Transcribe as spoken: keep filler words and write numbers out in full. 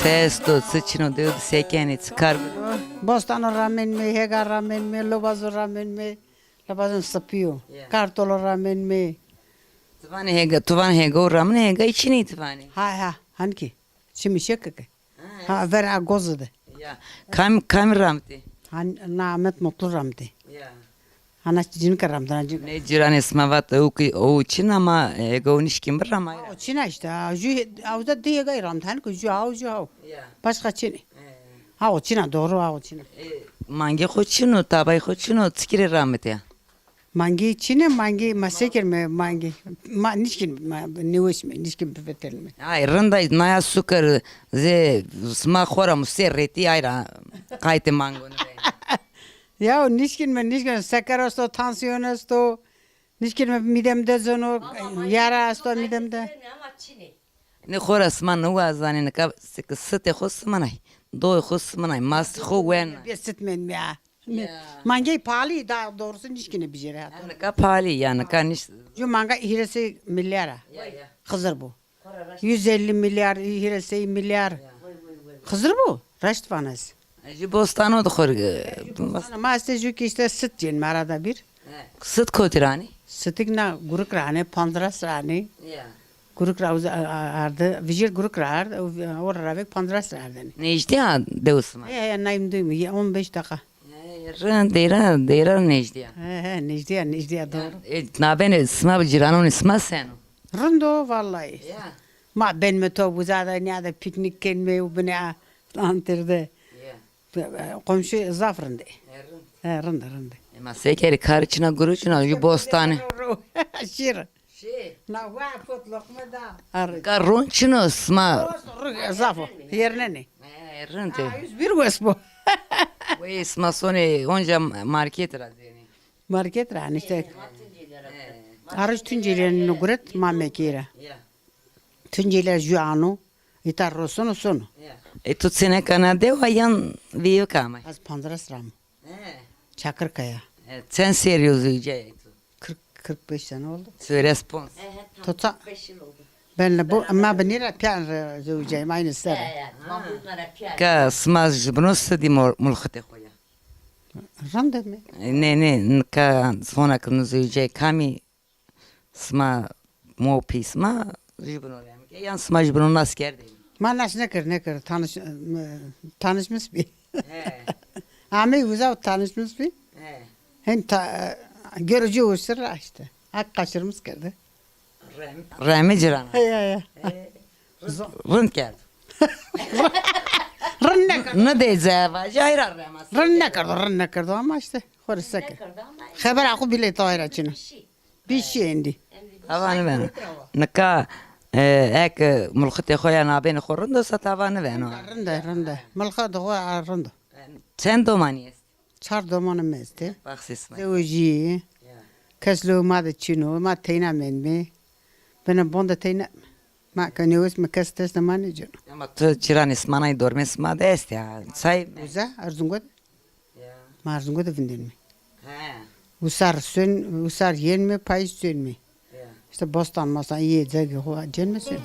Esto, çi çin o, dew de se kenê, çi kar beno? Bostano ramenme, hêga ramenme, lobazo ramenme. Lobazon sipî yo. Ya. Kartolo ramenme. Ti vanê hêga, ti vanê hêga û ramine, hêgayî çinê ti vanê? Ha ha, hanî ki. Çimî şekeke. Ha, ver a goze de. Ya. Kam, kamî ramtê? Han, na Ahmet Mutlu ramtê. Ya. Hana cinike ramtê, hana cinike. Nê cîranê sima vat, o ki, o çin ama, e, ego nişkîn bi ramay ra. O çin a îşte, ha, jü, awda di hêgay ramtê, hanî ki jü haw, jü haw. Ya. Başka çin. E. Ha, o çin a, doğru, ha, o çin a. E, mangê xo çin o, tabayê xo çin o, çikî rê ramitê ya? Mangî çin ê, mangî ma se kerîme, mangî. Ma nişkîn, ma nêweşîme, nişkîn bifetelîme. Ay, rind a, naya suker, zê sima xo ra musê rêtî ay ra qaytê mangonî rê. Ya nişkînme, nişkînme, seker esto, tansiyon esto, nişkînme, mîdem dezeno, yara esto mîdem de. Ama çin ê. Nê xo ra sima nêwazanê, nika sitê xo siminay, doyê xo siminay, mastê xo wena. Bê sit menme ya. Ya. Mangey pahalî, daha doğrusu nişkîne bijêre hata. Ya nika pahalî ya, nika niş- Ju manga hîrê sey milyar a. Ya, ya. Xizir bo. Yüz elli milyar, hîrê sey milyar. Ya. Xizir bo. Raşt vana ez. Ju bostano de xo rê, e, bostan- Ana ma estê ju ki îşte sit cênme arada bir. He. Sit kotî ra anê? Sitik na gurik ra anê, Pandiras ra anê. Ya. Gurik ra uza, a, a, arde, vijêr gurik ra ard, o, o ra ravêk Pandiras ra ardêne. Nêjdî ya dew sima? He, he, naym duymu, ye on beş dakika. He, rind, dêra, dêra nêjdî ya. He, he, nêjdî ya, nêjdî ya, doğru. E, nabêne sima bi cîranonê sima seno? Rind o, vallahi. Ya. Ma benme to uza de, nîya de piknik kenme û binê a, antir de. Ya. Komşu zaf rind ê. He, rind. He, rind, rind. Ema se kerî, karî çin a, guru çin a, ju bostane. Şîr. Şî. Na wa kot loqme da. Arı. Ka ron çin o sima. Ro, ro, zaf o. Yernenê. He, rind ê. Ha, yüz bir wes bo. Wey sima sonê onca market ra dênê. Market ra, işte. Arıç Tunceli'nin guret ma mekî ra. Ya. Tunceli ju ano. Îta ro sono, sono. Ya. E, tu çêneka na dew a yan vîyê ke amay? Ez Pandiras ra amo. He. Çakırkaya. E, çend serrî yo zewicayay tu? Kırk, kırk beş sene oldu. Çewres ponc. He, he, tam Tota- kırk beş yıl oldu. Benle bu, ama ben nira piyan re-, zewicayım, aynı sere. He, he, tamam, bunlara piyan. Ka sima jibino sidî mol-, mulxitê xo ya? Rande mi? E, nê, nê, nika sona ke no zewicay kamî Sima mo pî sima jûbino rê ke, yan sima jûbino nas kerdê? Ma nas nêkerd, nêkerd. Tanış, e, tanışmış bî. He. Amey uza tanışmış bî. He. Hem ta, e, görücü usulü işte. Ak kaçırmış kerdi. Rem-, remi cirana. He, he, he. He. Rind kerd. Rind nêkerd. Ne de zevacı ayra remas. Rind nêkerd, rind nêkerd ama işte. Xo rê se kerd. Xeber aku bile to ayra çino. Bî şî endî. Tava niveno. Nika, e, eke mulxitê xo ya nabênê xo rind o, se tava niveno. Rind e, rind e. Mulxitê xo ya rind o. Çend domanî est? Çar domanê mi estê. Baxsê sima. Zewicî. Ya. Kes lo ma de çin o, ma teyna mendmê. Bena bon de teyna. Ma ke nêwes mi kes test ma nêceno. Ama tu cîranê sima nay dormê sima de estê ha. Say. Uza, Erzungo de. Ya. Ma Erzungo de vindên mi. He. Usar sön, usar yen mi, payîz sön mi. Ya. İşte bostan mostan iyi cegî xo cen mi sön.